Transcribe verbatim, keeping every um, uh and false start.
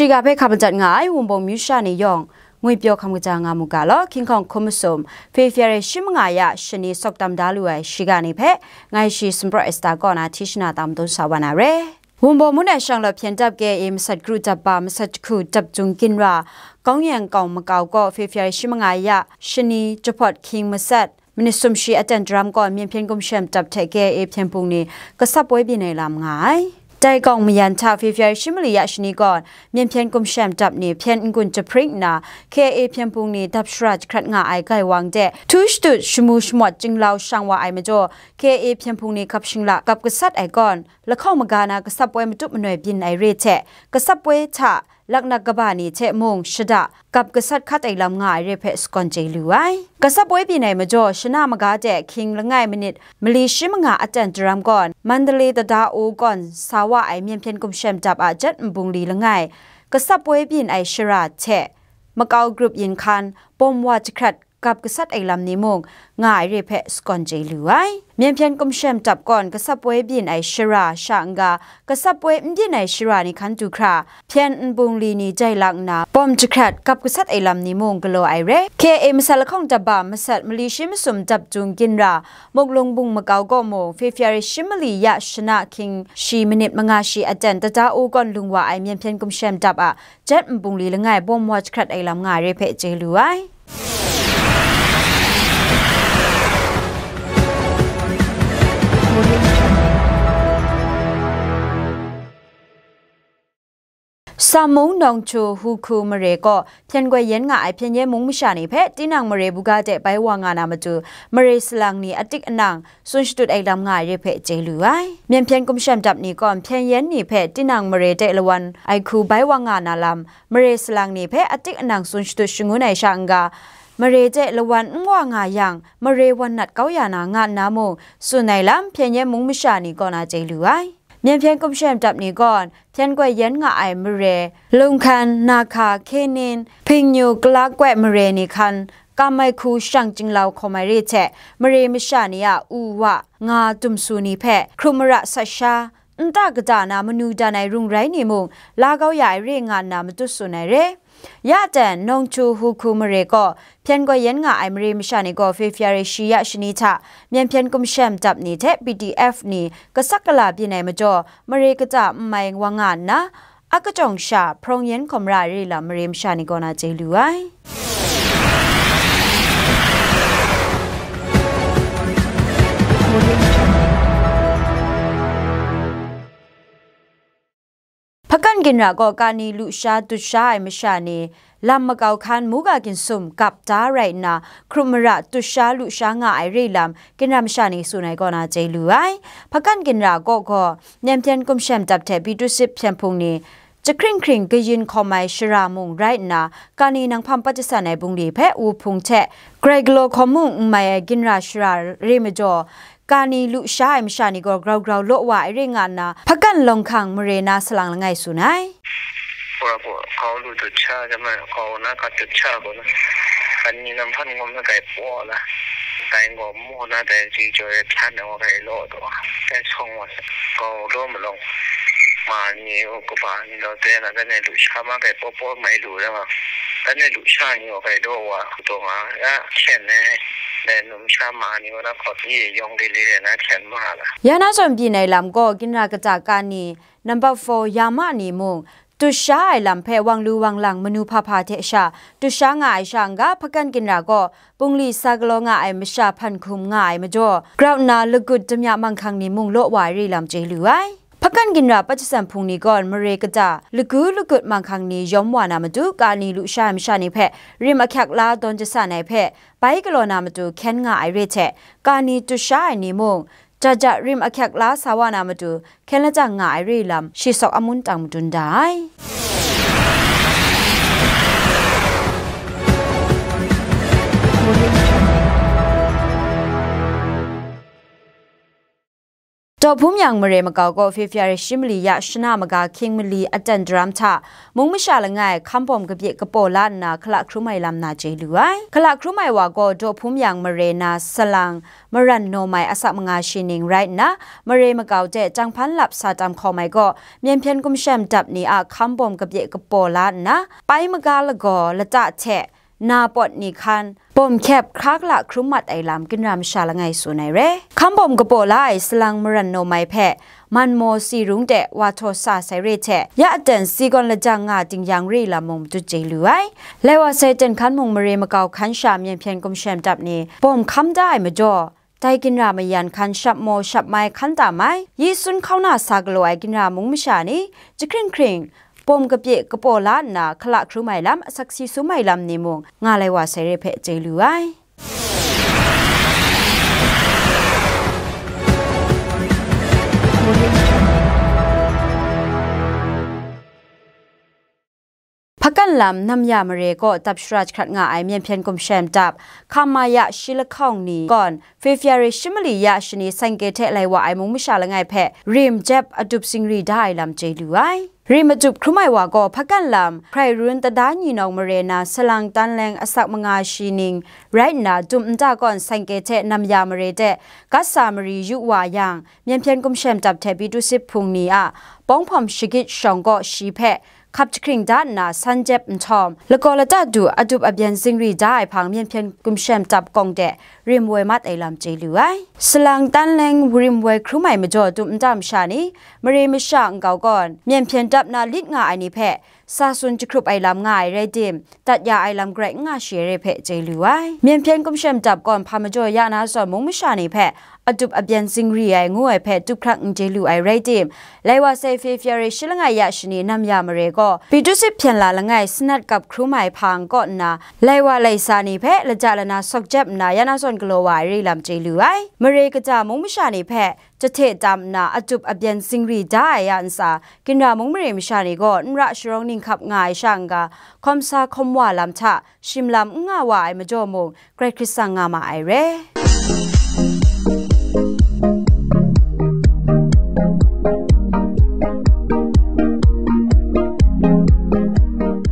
Shiga hpe hkap madat nga ai Wunpawng myu sha ni yawng, ngwipyaw hkam kaja nga mu ga law. Hkying hkawng hkum masum, February shi manga ya shani sawk tam da lu ai shiga ni hpe, ngai shi Sumpraw Esta kaw na hti shana tam dun sa wa na re. Wunpawng mun ai shanglawt hpyen dap K I A masat kru dap ba masat jahku dap jung ginra, Kawng Yang Kawng Makau kaw February shi manga ya shani jahpawt hkying masat, minit sumshi aten daram gawn Myen Hpyen Gumshem Dap hte K I A hpyen hpung ni kasap woi byin ai lam nga ai. Dai kawng mayan hta February shi mali ya shani gawn Myen Hpyen Gumshem Dap ni hpyen n-gun jahpring nna, K I A hpyen hpung ni dap shara jahkrat nga ai gaiwang de htu shatut shamu shamawt chyinglau shang wa ai majaw, K I A hpyen hpung ni gap shingla gap gasat ai gawn, lahkawng maga na kasap woi matup manoi byin ai re hte, kasap woi hta laknak kaba ni hte mung shada gap gasat hkat ai lam nga ai re hpe sagawn chye lu ai. Kasap woi byin ai majaw, shana maga de hkying langai minit mali shi manga aten daram gawn, Mandalay Tada O gawn sa wa ai Myen Hpyen Gumshem Dap a jet nbungli langai, kasap woi byin ai shara hte, Makau grup yin hkan, bawm wa jahkrat gap gasat ai lam ni mung nga ai re hpe sagawn chye lu ai. Myen Hpyen Gumshem Dap gawn kasap woi byin ai shara sha n-ga, kasap woi n byin ai shara ni hkan du hkra, hpyen nbungli ni jai lak nna, bawm jahkrat gap gasat ai lam ni mung galaw ai re. K I A masat lahkawng dap ba masat mali shi masum dap jung ginra, Muklung Bung Makau gaw mung, February shi mali ya shana hkying shi minit manga shi aten Tada O gawn lung wa ai Myen Hpyen Gumshem Dap a jet nbungli langai bawm wa jahkrat ai lam nga ai re hpe chye lu ai. Sam mung Nawngchu Huku mare kaw hpyen goi yen nga ai hpyen yen mung masha ni hpe tinang mare buga de bai wa nga na matu, mare salang ni atik anang tsun shatut ai lam nga ai re hpe chye lu ai. Myen Hpyen Gumshem Dap ni gawn hpyen yen ni hpe tinang mare de lawan ai hku bai wa nga na lam, mare salang ni hpe atik anang tsun shatut shangun ai sha n-ga, mare de lawan n wa nga yang, mare wan nat kau ya na nga nna mung, tsun ai lam hpyen yen mung masha ni kaw na chye lu ai. Myen Hpyen Gumshem Dap ni gawn hpyen goi yen nga ai mare, Lunghkan, Nahka, Hkyenin, Hpingnyu, Kala Kwe mare ni hkan kam ai hku shang chyinglau hkawm ai re hte, mare masha ni a u wa nga dumsu ni hpe hkrup mara sat sha, nta kata na manu dan ai rung rai ni mung la kau ya ai re nga nna matut tsun ai re. Ya ten, Nawngchu Huku mare kaw hpyen goi yen nga ai mare masha ni gaw February shi ya shani hta Myen Hpyen Gumshem Dap ni hte P D F ni kasak kala byin ai majaw, mare kata n mai wa nga nna, a kachyawng sha hprawng yen hkawm ra ai re lam mare masha ni kaw na chye lu ai. Hpakan ginra gaw kani lusha dut sha ai masha ni, lam makau hkan muga ginsum gap da rai nna, hkrup mara dut sha lusha nga ai re lam, ginra masha ni tsun ai kaw na chye lu ai. Hpakan ginra kaw gaw, Myen Hpyen Gumshem Dap hte Bitusit hpyen hpung ni, jahkring hkring kayin hkawm ai shara mung rai nna, kani nanghpam pat jasan ai bungli hpe wuhpung hte grai galaw hkawm mung n mai ai ginra shara re majaw, kani lusha ai masha ni gaw grau grau law wa ai re nga nna, Hpakan Lawng Hkang mare na salang langai tsun ai. Wa gaw, kau lu dut sha, jam ai, kau na ka dut sha gaw na, kani nanghpam ngawm na kai paw la, dai gaw mu na dai si jaw e hpyan na wa kai law taw, dai sawng wa, kau law malawng, ma ni u kaba ni law tse na, dai lusha ma kai paw paw mai lu ya nga, dai lusha ni wa kai law wa, ku taw nga, ya hpyen ai, dai numsha ma ni wa na hkawt ni yawng le le na hpyen ma la. Ya na zawn byin ai lam gaw, ginra kata kani, number four Yama ni mung, dut sha ai lam hpe wang lu wang lang manu hpa hpa hte sha, dut sha nga ai sha n-ga, Hpakan ginra gaw, bungli sa galaw nga ai masha hpan hkum nga ai majaw, grau nna lagut damya manghkang ni mung law wa ai re lam chye lu ai. Hpakan ginra pat jasan hpung ni gawn mare kata, lagu lagut manghkang ni yawm wa na matu, kani lusha ai masha ni hpe rim ahkyak la dawn jasan ai hpe, bai galaw na matu hkyen nga ai re hte, kani dut sha ai ni mung, ja ja rim ahkyak la sa wa na matu, hkyen lajang nga ai re lam, shi sawk amun tang madun da ai. Daw Hpum Yang mare makau gaw February shi mali ya shana maga hkying mali aten daram hta, mung masha langai hkam bawm kabyi kapaw la nna hkala hkrum ai lam na chye lu ai. Hkala hkrum ai wa gaw Daw Hpum Yang mare na salang maran naw mai asak manga shi ning rai nna, mare makau de chyang hpan lap sa tam hkawm ai gaw, myen hpyen gumshem dap ni a hkam bawm kabyi kapaw la nna, pai maga lagaw lata hte na pawt ni hkan, bawm hkyep hkra hkala hkrum mat ai lam ginra masha langai tsun ai re. Hkam bawm kapaw la ai salang maran naw mai hpe, man maw si rung de wa htaw sa sai re hte, ya aten si gawn lajang nga ting yang re lam mung matut chye lu ai. Lai wa sai ten hkan mung mare makau hkan sha myen hpyen gumshem dap ni bawm hkam da ai majaw, dai ginra mayan hkan shap maw shap mai hkan tam ai, yi sun hkauna sa galaw ai ginra mung masha ni, jahkring hkring, bawm kabyi kapaw la nna hkala hkrum ai lam, asak si sum ai lam ni mung nga lai wa sai re hpe chye lu ai. Hpakan lam Namya mare kaw dap shara jahkrat nga ai myen hpyen gumshem dap, hkam ma ya shi lahkawng ni gawn, February shi mali ya shani sangke hte lai wa ai mung masha langai hpe rim jep adup zingri da ai lam chye lu ai. Rim adup hkrum ai wa gaw hpakan lam hkrai run tada ni nawng mare na salang tan leng asak manga shi ning rai nna, dum nta gawn sangke hte Namya mare de gat sa mari yu wa yang, myen hpyen gumshem dap hte Pitusip hpung ni a pawng hpawm shagit shawng gaw shi hpe hkap jahkring da nna san jep nhtawm, lagaw lata du adup abyen zingri da ai hpang myen hpyen gumshem dap kawng de rim woi mat ai lam chye lu ai. Salang tan leng rim woi hkrum ai majaw dum nta masha ni, mare masha nkau gawn myen hpyen dap na lit nga ai ni hpe sa tsun jahkrup ai lam nga ai rai tim, dat ya ai lam garai n nga shi ai re hpe chye lu ai. Myen hpyen gumshem dap gawn hpa majaw ya na zawn mung masha ni hpe adup abyen zingri ai ngu ai hpe tup hkrak n chye lu ai rai tim, lai wa sai February shi langai ya shani Namya mare gaw Pitusip hpyen la langai sanat kap hkrum ai hpang kaw nna, lai wa lai sa ni hpe laja lana sawk jep nna ya na zawn galaw wa ai re lam chye lu ai. Mare kaja mung masha ni hpe jahte tam nna adup abyen zingri da ai a ntsa, ginra mung mare masha ni gaw n ra sharawng ninghkap nga ai sha n-ga, hkawm sa hkawm wa lam hta shim lam n nga wa ai majaw mung, grai hkrit tsang nga ma ai re.